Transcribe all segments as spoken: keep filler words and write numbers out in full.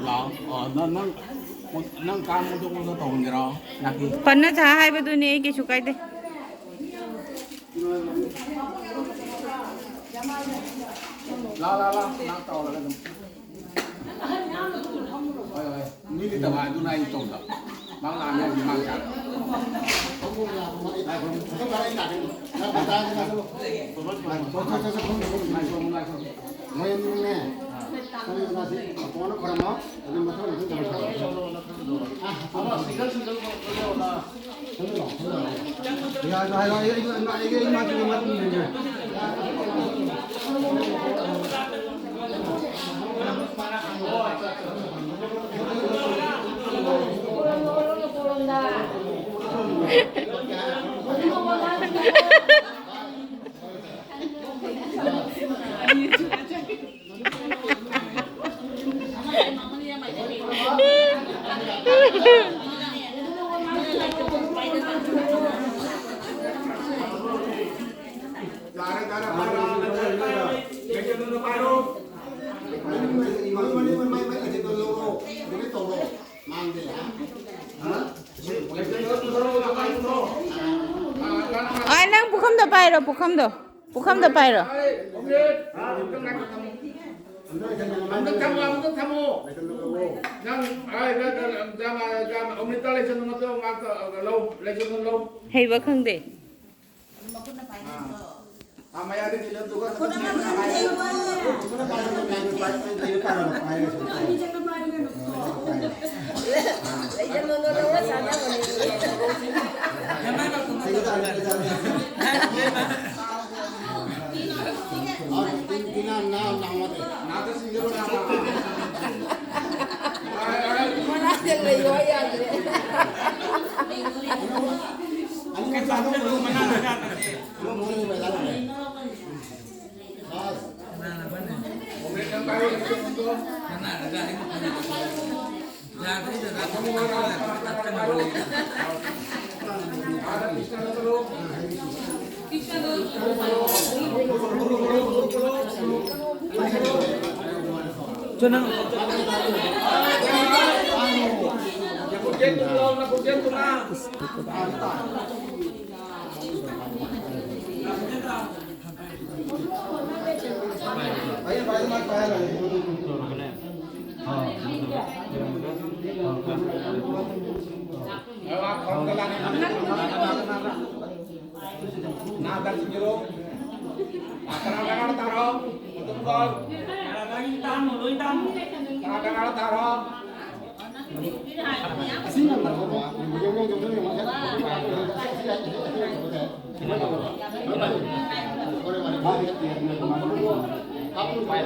ꯂꯥꯛꯑꯣ꯫ ꯑ, ꯅꯪ, ꯅꯪ, ꯅꯪ ꯀꯥꯡ ꯃꯊꯛ ꯃꯊꯛ ꯇꯧꯍꯟꯒꯦꯔꯣ? ꯅꯥꯄꯤ꯫ ꯄꯟꯅ ꯁꯥ ꯍꯥꯏꯕꯗꯨꯅꯦ, ꯑꯩ ꯀꯩꯁꯨ ꯀꯥꯏꯗꯦ꯫ ꯂꯥ, ꯂꯥ, ꯂꯥ, ꯂꯥ ꯇꯧꯔꯒ ꯑꯗꯨꯝ꯫ ꯍꯣꯏ, ꯍꯣꯏ꯫ ꯃꯤ ꯂꯩꯇꯕ ꯑꯗꯨꯅ ꯑꯩ ꯇꯧꯗꯕ꯫ ꯃꯥ ꯂꯥꯛꯑꯅꯤ ꯍꯧꯖꯤꯛ ꯃꯥ ꯂꯥꯛꯑꯅꯤ꯫ ꯃꯣꯏ ꯑꯅꯤꯅꯦ꯫ ꯈꯣꯏꯔꯝꯃꯣ꯫ ꯑꯗꯨ ꯃꯊꯪ ꯃꯊꯪ ꯇꯧꯔꯁꯤ꯫ ꯑꯥ, ꯅꯪ ꯄꯨꯈꯝꯗꯣ ꯄꯥꯏꯔꯣ, ꯄꯨꯈꯝꯗꯣ꯫ ꯄꯨꯈꯝꯗꯣ ꯄꯥꯏꯔꯣ꯫ ꯑꯝꯇ ꯊꯝꯃꯣ, ꯑꯝꯇ ꯊꯝꯃꯣ꯫ ꯅꯪ, ꯑꯥ, ꯅꯪ, ꯅꯪ, ꯅꯪ, ꯅꯪ, ꯑꯃ꯭ꯔꯤꯇꯥ ꯂꯩꯁꯟ ꯑꯃ ꯂꯧ, ꯂꯩꯁꯟ ꯂꯧ꯫ ꯍꯩꯕ ꯈꯪꯗꯦ꯫ ꯑꯥ, ꯃꯌꯥꯏꯗ ꯊꯤꯜꯂꯣ, ꯑꯗꯨꯒ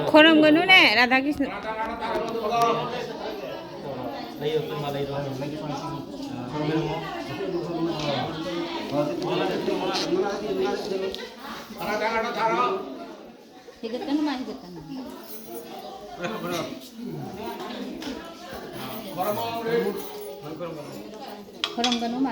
ꯈꯣꯏꯔꯝꯒꯅꯨꯅꯦ, ꯔꯥꯙꯥ ꯀ꯭ꯔꯤꯁꯅ꯫ ꯍꯦꯟꯒꯠꯀꯅꯨ ꯃꯥ, ꯍꯦꯟꯒꯠꯀꯅꯨ꯫ ꯈꯣꯏꯔꯝꯒꯅꯨ ꯃꯥ꯫